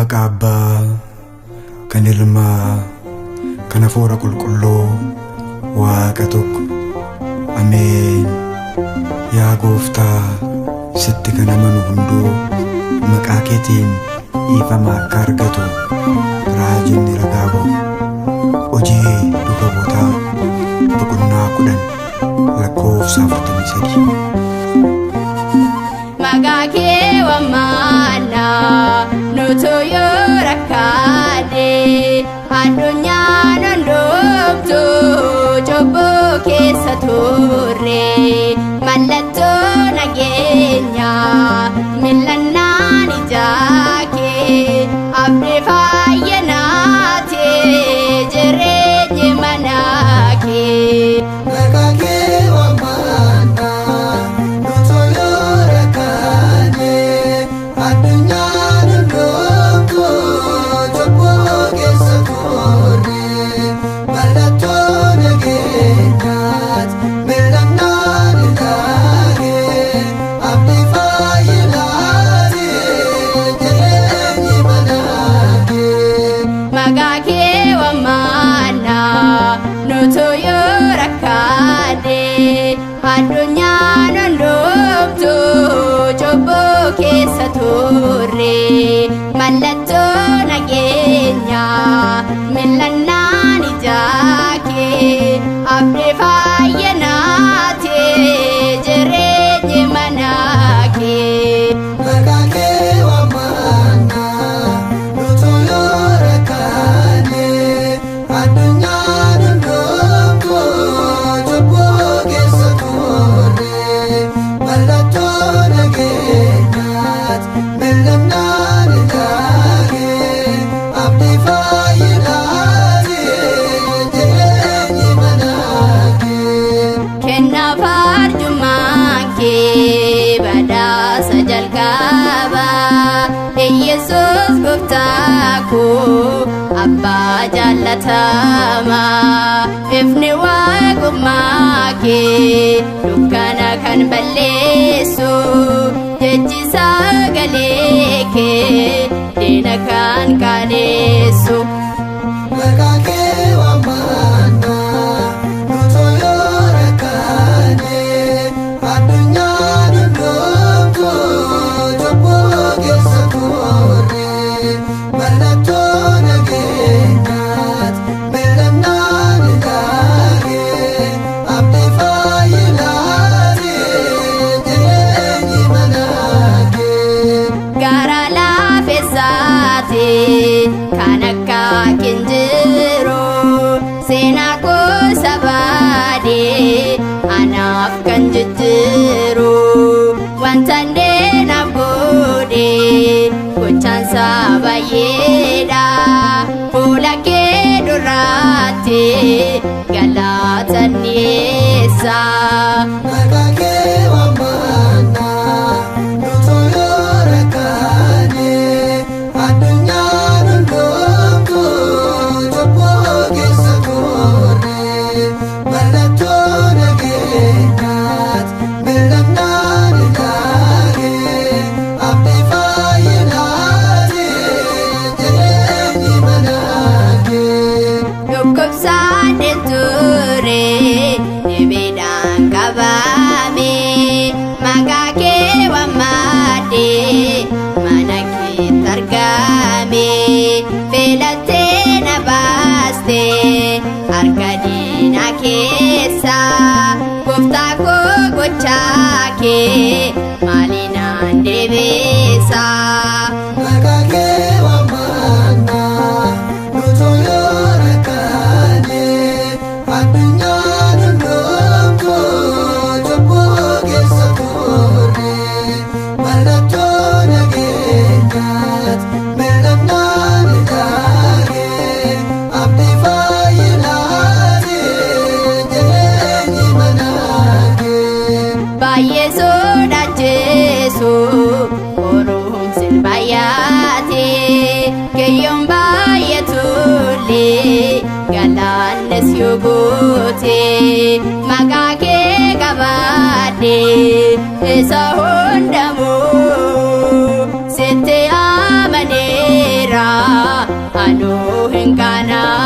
Maqaa Abbaa, kan Ilmaa, kan Hafuura Qulqulluu, Waaqa tokko. Ameen. Yaa Gooftaa, sitti kan amanu hunduu maqaa keetiin dhiifama akka argatu raajonni ragaa ba'u. Hojii duuka buutaa boqonnaa 10 lakkoofsa 43. Maqaa kee waammanna nutu yoo rakkaanne, addunyaan hundumtu cubbuu keessa turre. Mallattoo nageenyaa mil'annaan ijaa kee, abdii fayyinaati jireenyi mana kee. Maqaa kee waammanna nutu yoo rakkaanne, addunyaan hundumtu cubbuu keessa turre. Mallattoo nageenyaat mil'annaan ijaa kee, abdii fayyinaati jireenyi mana kee. Maqaa kee waammanna nutu yoo rakkaanne, addunyaan hundumtu cubbuu keessa turre. Mallattoo nageenyaa mil'annaan ijaa kee, abdii fayyinaati jireenyi mana kee. Maqaa kee waammanna nutu yoo rakkaanne, addunyaan hundumtu cubbuu keessa turre. Mallattoo nageenyaat mil'annaan ijaa kee, abdii fayyinaati jireenyi mana kee. Kennaa farjummaan kee badhaasa jalqaba, Yesus gooftaa koo abbaa jaallatama. Ifni waaqummaa kee dukkana kan balleessu, jechi sagalee kee diina kan qaanessu. Maqaa kee waammanna nutu yoo rakkaanne, addunyaan hundumtu cubbuu keessa turre. Mallattoo nageenyaat mil'annaan ijaa kee, abdii fayyinaati jireenyi mana kee. Gara laafessaati kan akka kinjiru, seenaa gosa baadee anaaf kan jijjiiru, wanta ndeenaaf godhe gochaansaa baay'eedha. Fuula kee duraatti galata dhiyeessa. Maqaa kee waammanna nutu yoo rakkaanne, addunyaan hundumtu cubbuu keessa turre. Mallattoo nageenyaat mil'annaan ijaa kee, abdii fayyinaati jireenyi mana kee. Dhukkubsaadheen ture, dhibeedhaan qabame, maqaa kee waammadhe mana keetti argame. Filattee na baaste harka diinaa keessa, gooftaa koo gochaa kee maalinaan deebisa? Maqaa kee waammanna nutu yoo rakkaanne, addunyaan hundumtu cubbuu keessa turre. Mallattoo nageenyaat mil'annaan ijaa kee, abdii fayyinaati jireenyi mana kee. Baay'ee sodaachisu qorumsi baay'ate, kiyyoon baay'atullee galaannis yoo guute, maqaa kee qabaadhe isa hundamuu sitti amaneera. jira anuu hin qaana'u.